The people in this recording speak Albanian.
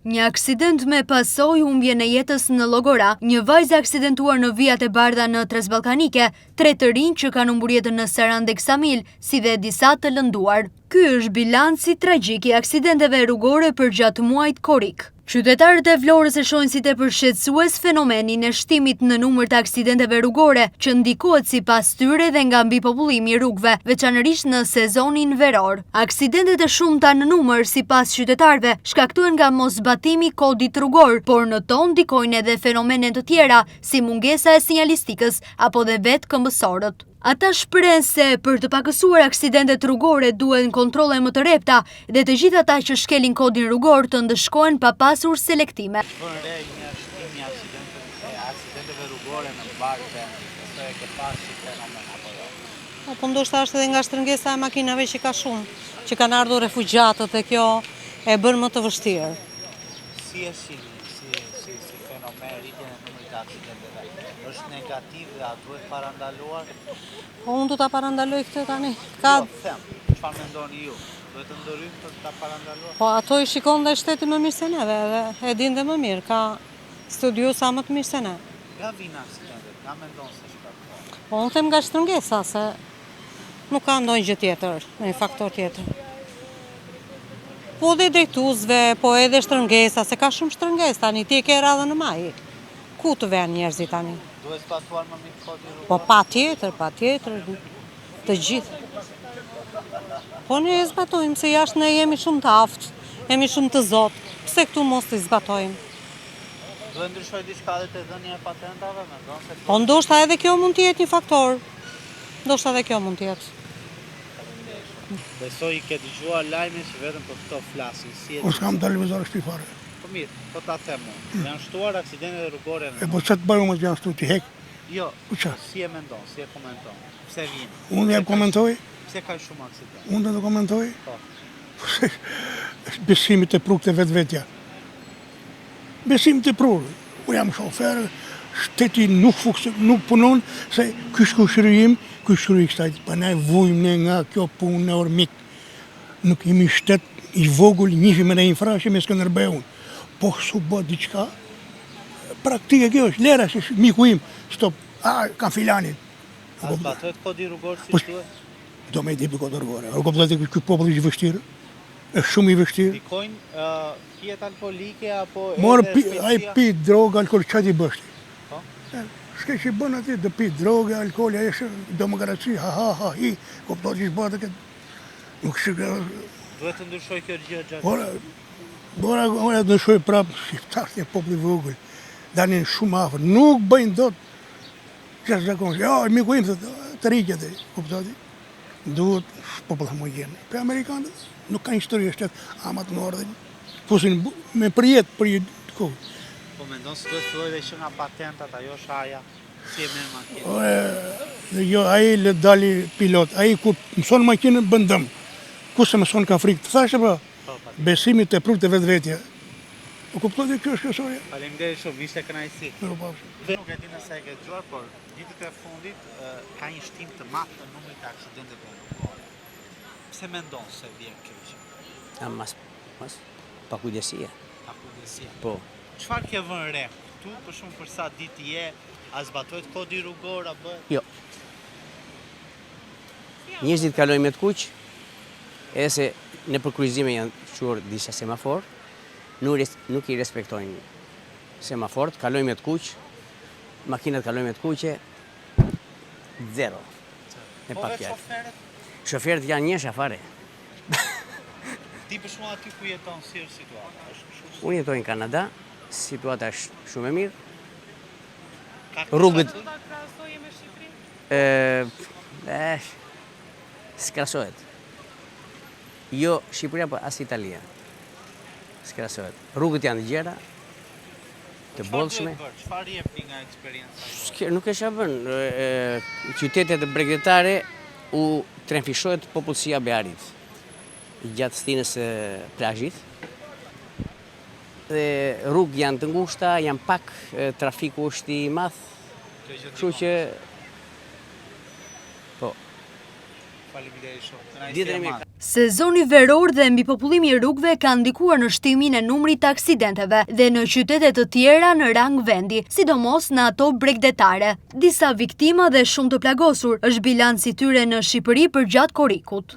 Një aksident me pasojë humbjen e jetës në Llogora, një vajzë e aksidentuar në vijat e bardha në Transballkanike, tre të rinj që kanë humbur jetën në Sarandë e Ksamil, si dhe disa të lënduar. Ky është bilanci tragjik i aksidenteve rrugore përgjatë muajit korrik. Qytetarët e Vlorës e shohin si tepër shqetësues fenomenin e shtimit në numër të aksidenteve rrugore, që ndikohet sipas tyre dhe nga mbipopullimi i rrugëve, veçanërisht në sezonin veror. Aksidentet e shumta në numër, sipas qytetarëve, shkaktohen nga moszbatimi i kodit rrugor, por në to ndikojnë edhe fenomene të tjera, si mungesa e sinjalistikës apo dhe vetë këmbësorët. Ata shprehen se për të pakësuar aksidentet rrugore duhen kontrolle më të rrepta dhe të gjithë ata që shkelin kodin rrugor të ndëshkohen pa pasur selektime. Vënë re një shtim i aksidenteve rrugore në mbarë vendin, besoj e ke parë si fenomen apo jo? Po, po ndoshta është edhe nga shtrëngesa e makinave që ka shumë, që kanë ardhur refugjatët dhe kjo e bën më të vështirë. Si e shihni si si si fenomen rritjen e numrit të aksidenteve? Është negativ dhe a duhet parandaluar? Po unë do ta parandaloj këtë tani. Ka Jo, them, çfarë mendoni ju? Duhet të ndërhyjmë për ta parandaluar? Po ato i shikon dhe shteti më mirë se neve edhe e din dhe më mirë, ka studiusa më të mirë se ne. Nga vijnë aksidentet? Nga mendon se shkaktohen? Po unë them nga shtrëngesa se nuk ka ndonjë gjë tjetër, ndonjë faktor tjetër. Po dhe drejtuesve, po edhe shtrëngesa, se ka shumë shtrëngesë tani, ti e ke radhën në majë. Ku të venë njerëzit tani? Duhet zbatuar më mirë kodi rrugor? Po patjetër, patjetër, të gjithë. Po ne e zbatojmë, se jashtë ne jemi shumë të aftë, jemi shumë të zotë, pse këtu mos të zbatojmë? Duhet ndryshojë diçka edhe te dhënia e patentave, mendon se... Po ndoshta edhe kjo mund të jetë një faktor, ndoshta edhe kjo mund të jetë. Besoj i ke dëgjuar lajme që vetëm për këto flasin, si e Po s'kam televizor në shtëpi fare. Po mirë, po ta them unë. Janë shtuar aksidentet rrugore në E po ç'të bëj unë janë shtu ti hek? Jo, po ça? Si e mendon, si e komenton? Pse vijnë? Unë e komentoj. Pse ka shumë aksidente? Unë do të komentoj? Po. Besimi i tepruar te vetvetja. Besim i tepruar. Unë jam shofer, shteti nuk funksion, nuk punon, se ky është kushëri im, ky është kushëri i kësaj, pa ne vujmë ne nga kjo punë në ormik. Nuk jemi shtet i vogël, njihemi me ne infrashë me Skënderbeun. Po s'u bë diçka, praktike kjo është, lera se miku im, stop, a, ka filanin. A zbatohet kodi rrugor si po, duhet? Do me di për kod rrugore. O kuptohet ky popull është i vështirë. Është shumë i vështirë. Ndikojnë pijet alkoolike apo edhe Mor, pi, ai pi drogë, alkool, çfarë t'i bësh ti? Po. S'ke ç'i bën aty, do pi drogë, alkool, ai është demokraci, ha ha ha hi, kupton ç'i bëhet këtë. Nuk është Duhet të ndryshojë kjo gjë gjatë. Ora, ora, ora ndryshoj prap, shqiptarët janë popull i vogël. Dalin shumë afër, nuk bëjnë dot. Jashtëzakonisht. Jo, miku im thotë, të rriqet, kupton ti? Duhet popull homogjen. Për amerikanët nuk kanë histori shtet, ama të ngordhin. Fusin me përjetë për një kohë. Po mendon se duhet fillojë dhe që nga patentat, ajo shaja, si e merr makinën? Ore, jo, ai le dali pilot, ai kur mëson makinën bën dëm. Ku s'e mëson ka frikë, të thashë pra, po, besimi i tepruar te vetvetja. O kuptoj dhe kjo është kjo soja. Faleminderit shumë, ishte kënaqësi. Mirupafshim. Nuk e di nëse e ke dëgjuar, por Ditët e fundit ka një shtim të madh të numrit të aksidenteve rrugore. Pse mendon se vjen kjo gjë? A mas, mas, pakujdesia. Pakujdesia. Po. Çfarë ke vënë re këtu, për shembull për sa ditë je, a zbatohet kodi rrugor a bëhet? Jo. Njerëzit kalojnë me të kuq, edhe se nëpër kryqëzime janë çuar disa semafor, nuk, nuk i respektojnë semaforët, kalojnë me të kuq, Makinat kalojnë me të kuqe, zero. Me po pak vetë shoferët? Shoferët janë njësha fare. Ti për shembull aty ku jeton, si është situata? Është shumë... Unë jetoj në Kanada, situata është shumë e mirë. Ka Rrugët... Do ta krahasoje me Shqipërinë? Eh, s'krahasohet. Jo Shqipëria, po as Italia. S'krahasohet. Rrugët janë të gjera, të bollshme. Çfarë duhet bërë? Çfarë jepni nga eksperienca juaj? Nuk e ç'a bën. Qytetet bregdetare u trefishohet popullsia e beharit gjatë stinës së plazhit. Dhe rrugë janë të ngushta, janë pak, trafiku është i madh. Kështu që po. Faleminderit shumë. Kënaqësi Ditën e e mirë. madhe. Sezoni veror dhe mbipopullimi i rrugëve kanë ndikuar në shtimin e numrit të aksidenteve dhe në qytete të tjera në rang vendi, sidomos në ato bregdetare. Disa viktima dhe shumë të plagosur është bilanci i tyre në Shqipëri përgjatë korrikut.